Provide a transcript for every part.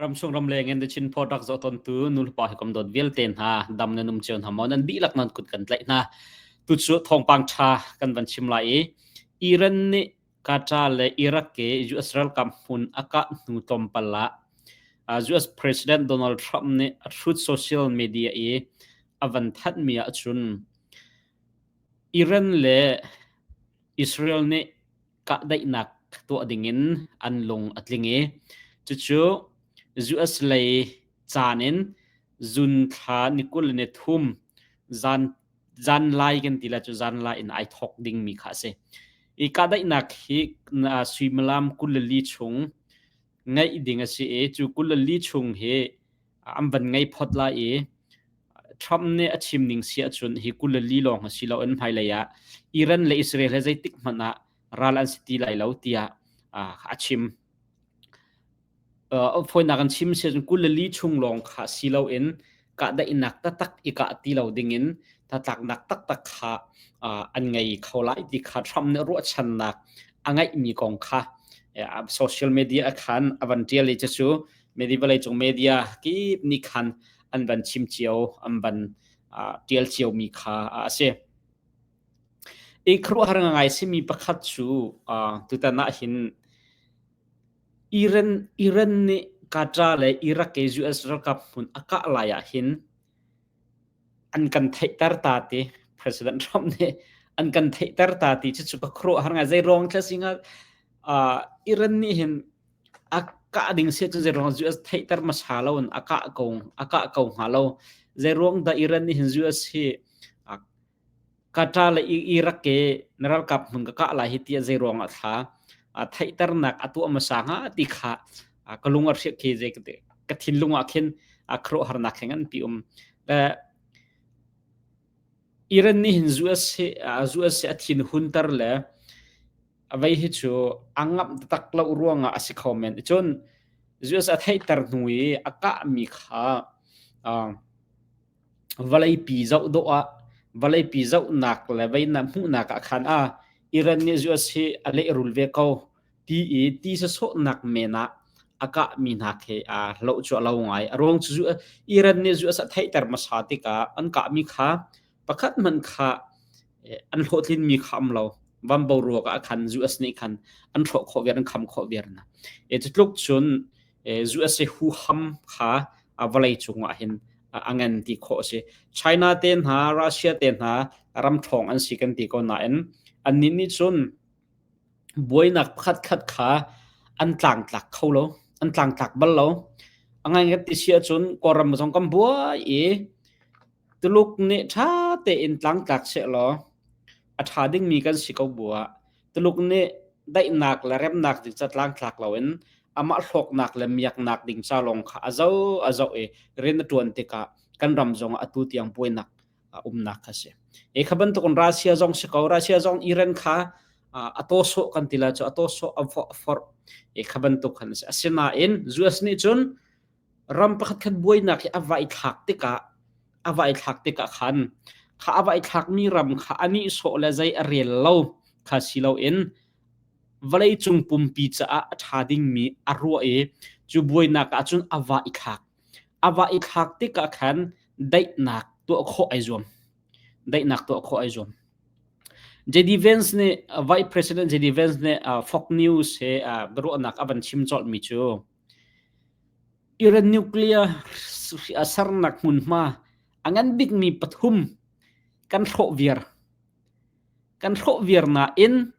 Ramchung ramleng in The Chin Product zoh tontu nulepa hi kom dawt vialte hna dam nan um cio hna maw nan dihlak nan kut kan tlaih hna. Tucu thawngpang ṭha kan van chim lai i Iran nih Qatar le Iraq ke US ralkap hmun a kah hnu tlawmpal ah US President Donald Trump nih a Truth Social media i a van thanhmi ahcun Iran le Israel nih kahdaihnak tuah dingin an lung a tling i cucu US lei caan in zun thla ni 23 zan zanlai kan ti la cu zanlai in ai thawk dingmi kha a si. I kahdaihnak hi suimilam 24 chung ngeih ding a si i cu 24 chung hi an van ngei phot lai i Trump nih a chim ning si ahcun hi 24 lawng a si loin hmailei ah Iran le Israel he zeitik hmanh ah ral an si ti lai lo tiah a chim. Fawinak an chim si ahcun 24 chung lawng kha si loin kahdaihnak taktak i kah ti lo dingin hnatlaknak taktak kha an ngei kho lai ti kha Trump nih ruahchannak a ngeihmi kong kha social media ah khan a van ṭial i cucu media vawleicung media kip nih khan an van chim cio an van ṭial ciomi kha a si. I khuaruahhar ngai simi pakhat cu tutan ah hin Iran Iran nih Qatar le Iraq i US ralkap hmun a kah lai ah hin an kan theihter ta ti President Trump nih an kan theihter ta ti cucu ka khuaruahhar ngai. Zeiruang thil si hnga Iran nih hin a kah ding si ahcun zeiruang US theihter hmasa lo in a kah ko a kah ko hnga lo. Zeiruang dah Iran nih hin US hi Qatar le Iraq ke na ralkap hmun ka kah lai hi tiah zeiruang ah thla theihternak a tuah hmasa hnga ti kha ka lung a hriah khi zei ka thinlung ah khin khuaruahharnak he nganpi um. Iran nih hin US hi US hi a thin hunter le a vei hi cu a ngamh taktak lo ruangah a si kho men. Cun US a theihter hnu i a kahmi kha Vawleipi zoh dawh ah vawleipi zohnak le veinak hmuhnak ah khan ah Iran nih US hi a lehrul ve ko ti i ti sawsawhnak men ah a kahmi hna khi aa hloh cu a lo ngai. A ruang cu Iran nih US a theihter hmasa tikah an kahmi kha pakhat hmanh kha an hlawhtlinmi kha um lo. Van boruak ah khan US nih khan an hrawh khawh viar, an kham khawh viar hna. E cu tluk cun US huham kha vawlei cungah hin a ngan ti khawh a si. China te hna, Russia te hna ram ṭhawng an si kan ti ko nain annih nih cun buainak pakhat khat kha an tlangtlak kho lo, an tlangtlak bal lo. A ngai kan ti si ahcun Kawlram zong kan buai i Tuluk nih ṭha tein tlangtlak sehlaw a ṭha dingmi kan si ko bu ah Tuluk nih daihnak le remnak ding ca tlangtlak loin amah hlawknak le miaknak ding ca lawng kha a zoh a zoh i rian a ṭuan tikah kan ram zongah atu tiang buainak a umnak kha si. E kha bantukin Russia zong si ko Russia zong Iran kha a tawsawh kan ti la cu a tawsawh a forh e kha bantuk khan a si. Asinain US nih cun ram pakhat khat buainak hi a va i thlak tikah a va i thlak tikah khan kha a va i thlakmi ram kha a nihsawh le zei a rel lo kha si loin vawleicung pumpi caah a ṭha dingmi a ruah i cu buainak ah cun a va i thlak a va i thlak tikah khan daihnak tuah khawh ai zuam daihnak tuah khawh ai zuam JD Vance nih Vice President JD Vance nih Fox News he biaruahnak a van chim colhmi cu Iran nuclear a sernak hmunhma a ngan bikmi pathum kan hrawh viar. Kan hrawh viar nain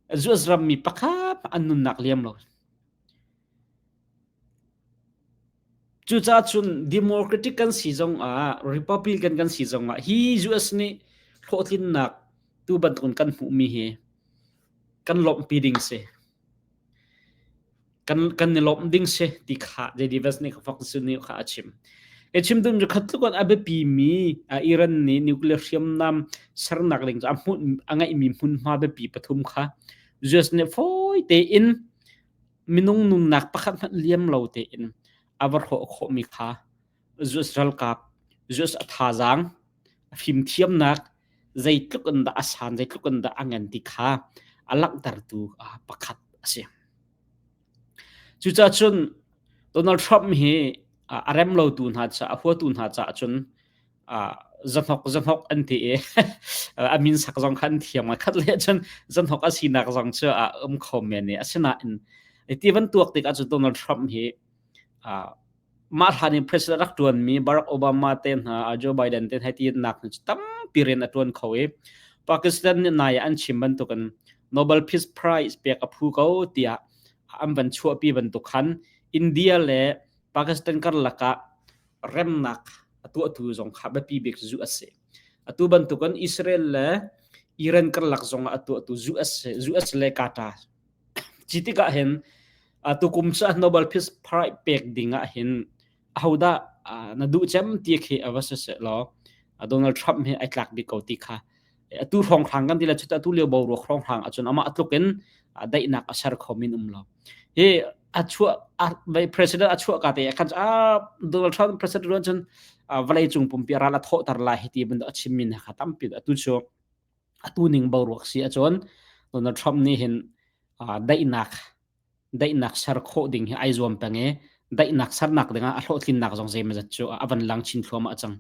US rammi pakhat an nunnak liam lo. Cucaah cun Democratic kan si zong ah Republican kan si zong ah hi US nih hlawhtlinnak tu bantukin kan hmuhmi hi kan lawmhpi ding si. Kan kan i lawmh ding si ti kha JD Vance nih Fox News kha a chim. E chim dun cu khat tluk a biapi mi Iran nih nuclear hriamnam sernak ding cu a hmun a ngeihmi hmunhma biapi pathum kha US nih fawi tein minung nunnak pakhat hmanh liam lo tein a va hrawh khawhmi kha US ralkap US a thazaang a fimthiamnak zeitluk in dah a san zeitluk in dah a ngan ti kha a langhtertu pakhat a si. Cucaah cun Donald Trump hi a rem lotu hna ca a huatu hna caah cun zahnok zahnok an ti i a min sak zong kha an thiam ngai. Khat le cun zahnok a sinak zong cu a um kho men i asinain ti van tuak tikah cun Donald Trump hi mah hlan in president rak ṭuanmi Barack Obama te hna Joe Biden te hna ti nak cu tampi rian a ṭuan kho i Pakistan nih nai an chim bantukin Nobel Peace Prize pek a phu ko tiah an van chuahpi bantuk khan India le Pakistan karlak ah remnak a tuahtu zong kha biapi bik US si. Atu bantukin Israel le Iran karlak zong ah a tuahtu US US le Qatar. Ci tikah hin tukum cu Nobel Peace Prize pek ding ah hin ahodah na duh cem ti khi a va si seh law Donald Trump hi ai tlak bik ko ti kha atu hrawnghrang kan ti le cuta atu lio boruak hrawnghrang ahcun amah tluk in daihnak a ser kho min um lo. Hi a chuah president a chuah ka te khan a Donald Trump president ruan cun vawlei cung pumpi ral a thawhter lai hi ti bantuk a chim min kha tampi atu cu atu ning boruak si ahcun Donald Trump nih hin daihnak daihnak ser khawh ding hi ai zuam peng i daihnak sernak dingah a hlawhtlinnak zong zeimazat cu a van lang chin thluahmah cang.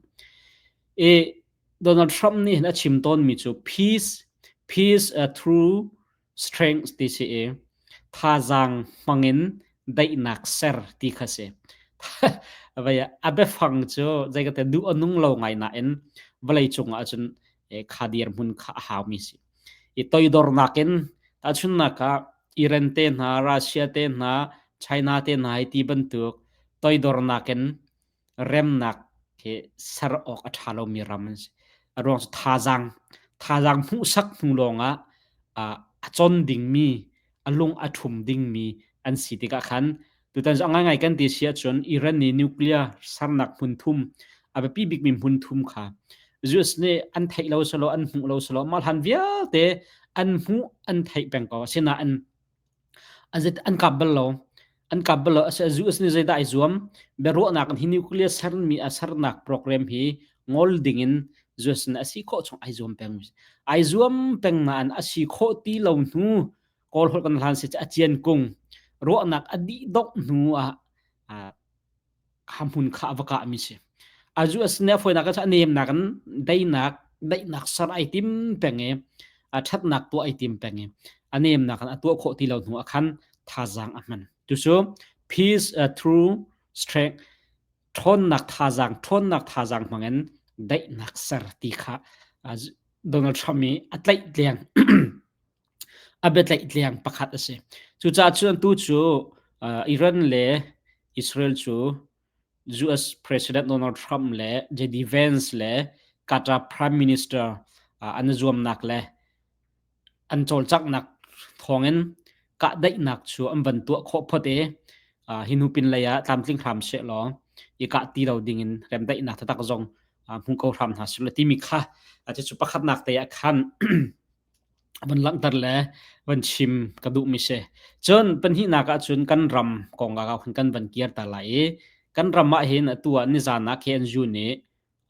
I Donald Trump nih hin a chim tawnmi cu peace peace through strength ti si i thazaang hmangin daihnak ser ti kha si. Vai a biafang cu zei ka te duh a nung lo ngai nain vawlei cungah cun kha dirhmun kha a haumi si. I toidornak in tahchunnak ah Iran te hna, Russia te hna, China te hna hi ti bantuk toidornak in remnak hi ser awk a ṭha lomi ram an si. A ruang cu thazaang thazaang hmuhsak hnu lawngah a con dingmi, a lung a ṭhum dingmi an si tikah khan tutan cu a ngaingai kan ti si ahcun Iran nih nuclear sernak hmun thum a biapi bikmi hmun thum kha US nih an theih lo selaw an hmuh lo selaw mah hlan vialte an hmuh an theih peng ko. Asinain An kap bal lo. An kap bal lo. US nih zeidah ai zuam? Biaruahnak in hi nuclear sermi a sernak program hi ngol dingin US nih a si khawh chung ai zuam peng. Ai zuam peng nain a si khawh ti lo hnu Kawl holh kan hlan si a cian kung ruahnak a dih dongh hnu ah kha hmun kha a va kahmi si. A US nih a fawinak a nemnak in daihnak daihnak ser ai tim peng i a ṭhatnak tuah ai tim peng i a nemnak in a tuah khawh ti lo hnu ah khan thazaang a hman. Tucu peace through strength ṭhawnnak thazaang ṭhawnnak thazaang hmangin daihnak ser ti kha Donald Trump i a tlaihtleng a biatlaihtleng pakhat a si. Cucaah cun tu cu Iran le Israel cu US President Donald Trump le JD Vance le Qatar Prime Minister an i zuamnak le an cawlcanghnak thawngin kahdaihnak cu an van tuah khawh phot i hi hnu pin lei ah tlamtling hram sehlaw i kah ti lo dingin remdaihnak taktak zong hmu ko hram hna seh timi kha cucu pakhatnak te ah khan van langhter le van chim ka duhmi si. Cun pahnihnak ah cun kan ram kong ah khan kan van kir ta lai i kan ram ah hin atu ah nizan ah KNU nih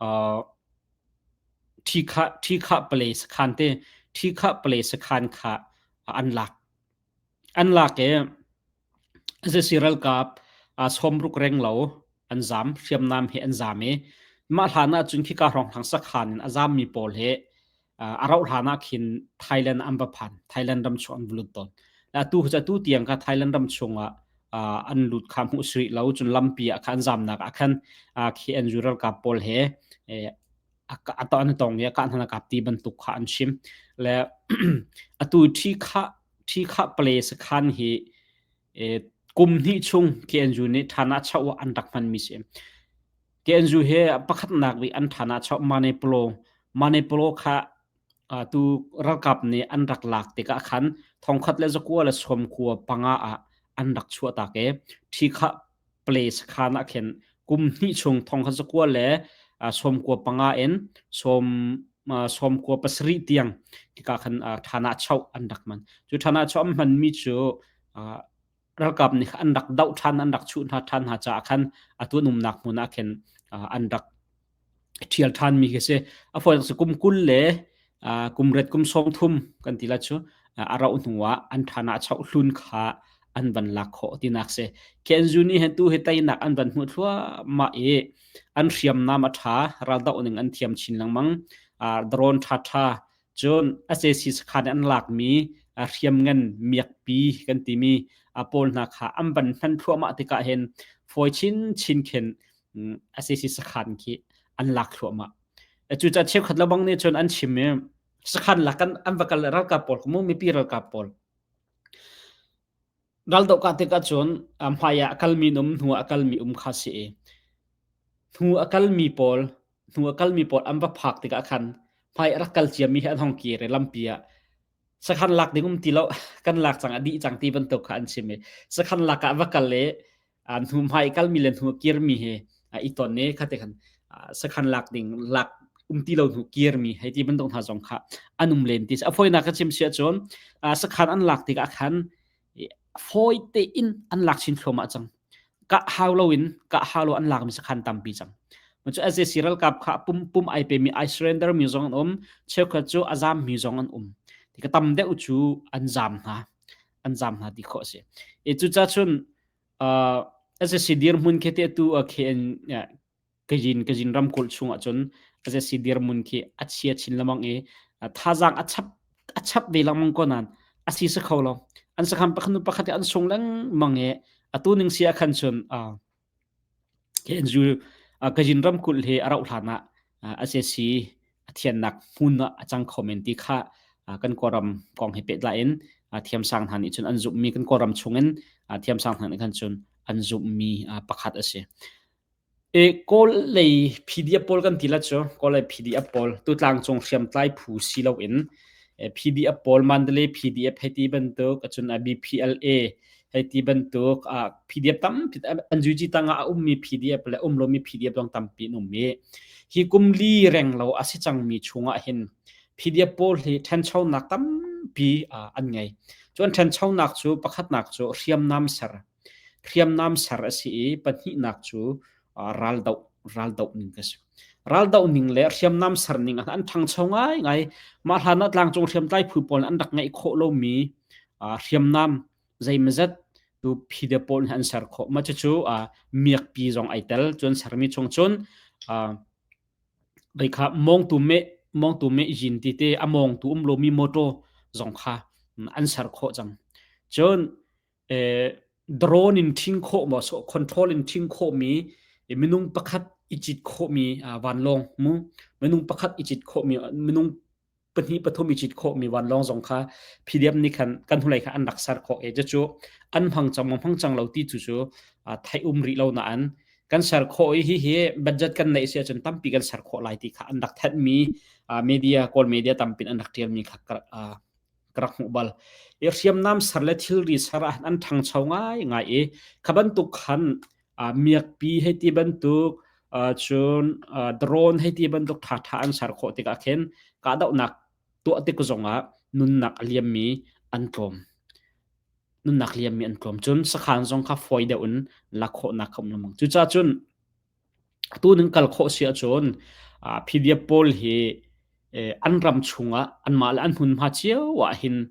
uh, ṭhi-khah ṭhi-khah palei sakhan te ṭhi-khah palei sakhan kha an lak. An lak i Zesi ralkap sawmruk renglo an zaam, hriamnam he an zaam i mah hlan ahcun khika hrawnghrang sakhan in a zaammi pawl hi a rauh hlan ah khin Thailand an va phan. Thailand ram chung an va lut tawn. Atu atu tiang kha Thailand ram chungah an lut kha hmuh si rih lo. Cun lampi ah khan an zaamnak ah khan khi an ralkap pawl he a an tong i a kah hna kap ti bantuk kha an chim. Le atu ṭhi kha Ṭhi khah pale sakhan hi kum hnih chung KNU nih ṭhan ah chauh ah an rak hmanmi si. KNU hi pakhatnak bik an ṭhan ah chauh Manipulaw Manipulaw kha tu ralkap nih an rak lak tikah khan thongkhat le zakua le sawmkua panga ah an rak chuahtak i ṭhi khah pale sakhan ah khin kum hnih chung thongkhat zakua le 95 in sawm 97 tiang hika khan ṭhana choh an rak man. Cu ṭhana choh an hmanmi cu ralkap nih an rak doh ṭhan an rak chuh hna ṭhan hna caah khan atu an umnak hmun ah khin an rak ṭhial ṭhanmi khi si. A fawi si kum 20 le kum ret kum 30 kan ti la cu a rauh hnu ah an ṭhana choh hlun kha an van lak khawh tinak si. KNU nih hin tu hi teinak an van hmuh thluahmah i an hriamnam a ṭha, raldoh ning an thiam chin lengmang. Drone ṭhaṭha cun SAC sakhan an lakmi hriamngan miakpi kan timi pawl hna kha an van hman thluahmah tikah hin fawi chinchin khin SAC sakhan khi an lak thluahmah. Cucaah cheukhat lebang nih cun an chim i sakhan lak an an va kal ralkap pawl mu mipi ralkap pawl raldoh ka tikah cun hmai ah a kalmi um hnu ah a kalmi um kha si i hnu a kalmi pawl hnu a kalmi pawl an va phak tikah khan hmai a rak kal ciami hi an hong kir i lampi ah sakhan lak ding um ti lo kan lak cang a dih cang ti bantuk kha an chim i sakhan lak ah va kal i hnu hmai kalmi le hnu kirmi he i ton i khate khan sakhan lak ding lak um ti lo hnu kirmi hei ti bantuk hna zong kha an um len ti a fawinak ka chim sia cun sakhan an lak tikah khan fawi tein an lak chin thluahmah cang ka hau lo in ka hau lo an lak mi sakhan tampi cang cu SAC ralkap kha pum pum ai pe mi ai surrender mi zong an um cheukhat cu a zam mi zong an um ti ka tam deuh cu an zam hna an zam hna ti khawh si e cu cha chun uh, SSC dirhmun khi te tu a KN Kajin Kajin ramkulh chung ahcun SSC dirhmun khi a chia chin lengmang i thazaang a chap a chap ve lengmang ko nain a si sa kho lo an sakhan pakhat nu pakhat an sung lengmang i atu ning si ah khan cun KNU Kajin ramkulh he a rauh hlan ah SSC a thiannak hmun ah a cang kho men ti kha kan Kawlram kong he pehtlai in thiamsang hna nih cun an zumhmi kan Kawlram chungin thiamsang hna nih khan cun an zumhmi pakhat a si. E, Kawl lei PDF pawl kan ti la cu Kawl lei PDF pawl tutlang cung hriamtlai phu si loin PDF pawl Mandalay PDF hei ti bantuk acun BPLA hei ti bantuk PDF tampi an zuji tangah a ummi PDF le um lomi PDF zong tampi an um i hi kum li reng lo a si cangmi chungah hin PDF pawl hi ṭhanchonak tampi an ngei. Cu an ṭhanchonak cu pakhatnak cu hriamnam ser hriamnam ser a si i pahnihnak cu raldoh raldoh ning ka si. Raldoh ning le hriamnam ser ning ah an ṭhangcho ngaingai. Mah hlan ah tlangcung hriamtlai phu pawl an rak ngeih khawh lomi hriamnam zeimazat tu phide pawl nih an ser khawh. Mah cucu miakpi zong ai tel. Cun sermi chung cun vei kha mawngtu meh mawngtu meh yin ti te a mawngtu um lomi motor zong kha an ser khawh cang. Cun drone in ṭhing khawh maw so control in ṭhing khawhmi minung pakhat i cit khawhmi vanlawng mu minung pakhat i cit khawhmi minung pahnih pathum i cit khawhmi vanlawng zong kha PDF nih khan kan hnulei kha an rak ser khawh i cucu an hmang cang maw hmang cang lo ti cu cu theih um rih lo nain kan ser khawh i hihi budget kan neih si ahcun tampi kan ser khawh lai ti kha an rak thenhmi media kawl media tampi an rak ṭialmi kha ka rak hmuh bal. I hriamnam ser le thilri ser ah an ṭhangcho ngaingai i kha bantuk khan miakpi hei ti bantuk cun drone hei ti bantuk ṭhaṭha an ser khawh tikah khin kahdohnak tuah tik zongah nunnak a liammi an tlawm. Nunnak liammi an tlawm. Cun sakhan zong kha fawi deuh in lak khawhnak kha um lengmang. Cucaah cun Atu nan kal khawh si ahcun PDF pawl hi an ram chungah anmah le an hmunhma cio ah hin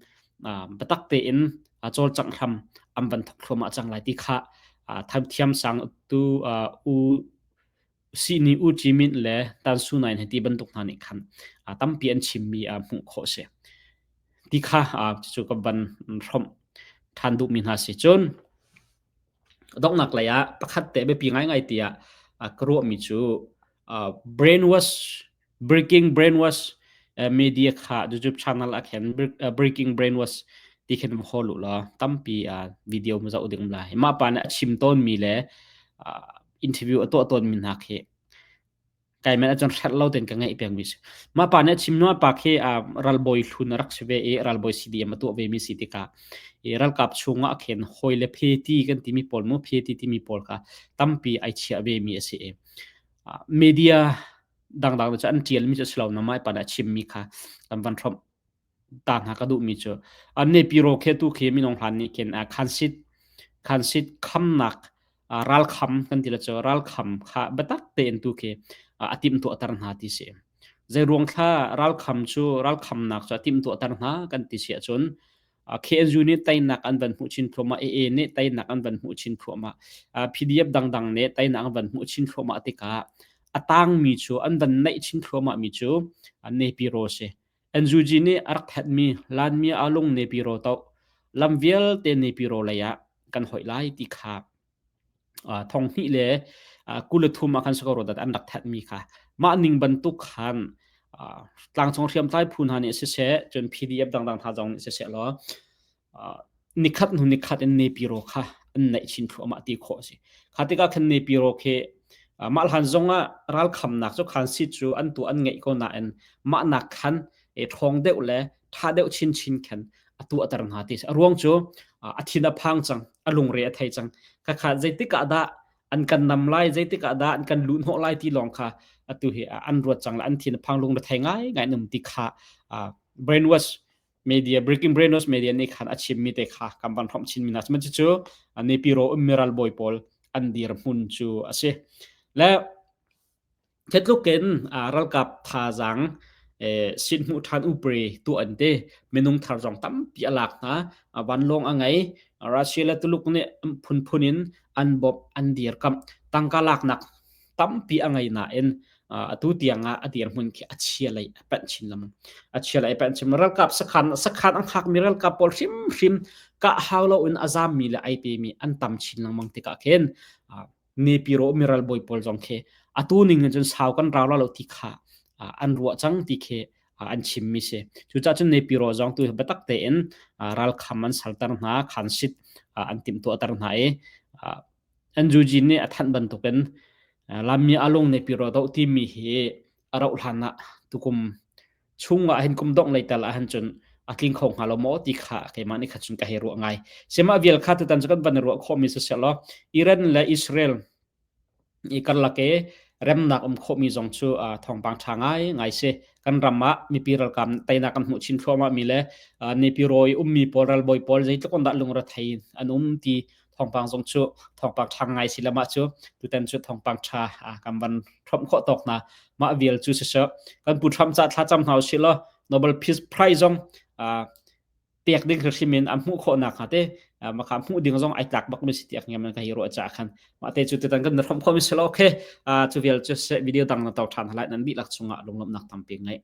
biatak tein cawlcangh hram an van thawk thluahmah cang lai ti kha thiamsang tu U Sihni U Ci Mint le Tan Su Nain hei ti bantuk hna nih khan tampi an chimmi hmuh khawh a si. Ti kha cucu ka van hrawmh ṭhan duhmi hna si. Cun Donghnak lei ah pakhat te biapi ngaingai tiah ka ruahmi cu brainwash breaking brainwash media kha YouTube channel ah khin breaking brainwash ti khin va hawl u law tampi video ma zoh ding lai. Mah pa nih a chim tawnmi le interview a tuah tawnmi hna khi kai men ahcun hrelh lo tein ka ngaih pengmi si. Mah pa nih a chim mah pa khi ralbawi hlun a rak si ve i ralbawi CDM a tuah ve mi si tikah i ralkap chungah khin hawi le pheti kan timi pawl mu pheti timi pawl kha tampi ai chiah ve mi a si i media dangdang cu an tial mi cu si lo na mah pa nih a chim mi kha kan van hrawmh ta hna ka duhmi cu Nepiro khe tu khi minung hlan nih khin khansit khansit khamnak ralkham kan ti la cu ralkham kha biatak tein tu khi a timh tuahter hna ti si. Zei ruang thla ralkham cu ralkhamnak cu a timh tuahter hna kan ti si ahcun. KNU nih teinak an van hmuh chin thluahmah, AA nih teinak an van hmuh chin thluahmah, PDF dangdang nih teinak an van hmuh chin thluahmah tikah a tangmi cu an van naih chin thluahmah mi cu Nepiro si. NUG nih a rak thenhmi Lanmi Alung Nepiro to lam vialte Nepiro lei ah kan hoih lai ti kha thong hnih le 23 ah khan si ko rua an rak thenhmi kha mah ning bantuk khan tlangcung hriamtlai phu hna nih siseh cun PDF dangdang hna zong nih siseh law nikhat hnu nikhat in Nepiro kha an naih chin thluahmah ti khawh a si. Kha tikah khan Nepiro khi mah hlan zong ah ralkhamnak cu khan sit cu an tu an ngeih ko nain mah nak khan ṭhawng deuh le ṭha deuh chinchin khan a tuahter hna ti a ruang cu a thin a phang cang a lungre a thei cang khakha zeitik ah dah an kan nam lai zeitik ah dah an kan luh hnawh lai ti lawng kha atu hi an ruat cang le an thin a phang lung thei ngai ngai num ti kha brainwash media breaking brainwash media nih khan a chim mi te kha kan van hrom chin mi na cu cu nepiro ummiral bawi pawl an dir hmun cu a si le Hi in ralkap thazaang sithmuh ṭhan upri tuah an ti. Minung thar zong tampi a lak hna. Vanlawng a ngei. Russia le Tuluk nih phunphun in an bawmh, an dirkamh. Tangka laknak tampi a ngei nain atu tiang ah a dirhmun khi a chia lei a panh chin lengmang. A chia lei a panh chin. Ralkap sakhan sakhan an hngakmi ralkap pawl hrimhrim kah hau loin a zammi le ai pemi an tam chin lengmang tikah khin Nepiro miral bawi pawl zong khi atu ning in cun sau kan rau la lo ti kha an ruah cang ti khi an chimmi si. Cucaah cun Nepiro zong tu biatak tein ralkham an salter hna, khansit an timhtuahter hna i NUG nih a thanh bantukin Lammi Alung Nepiro doh timi hi a rauh hlan ah tukum chung ah hin kum dongh lei tal ah hin cun a tling kho hnga lo maw ti kha keimah nih kha cun ka hei ruah ngai. Sihmah vial kha tutan cu kan van ruah khawhmi si seh law Iran le Israel i karlak i remnak um khawhmi zong cu thawngpang ṭha ngai ngai si. Kan ram ah mipi ralkap teinak kan hmuh chin thluahmah mi le nipi rawi ummi pawl ralbawi pawl zeitluk in dah lungrethei an um ti thawngpang zong cu thawngpang ṭha ngai si le mah cu tutan cu thawngpang ṭha kan van ṭhomh khawh tawk hna mah vial cu siseh kan pu Trump ca thlacam hna usih law Nobel Peace Prize zong pek ding hrim in a hmuh khawh nak hnga te maka hmuh ding zong ai tlak bak mi si tiak ngam ka hi ruah cha khan mah te cu tutan kan hromh khawh mi si lo okay cu vial cu video dang na to ṭhan halai nan dihlak chungah lunglawmhnak tampi ngai.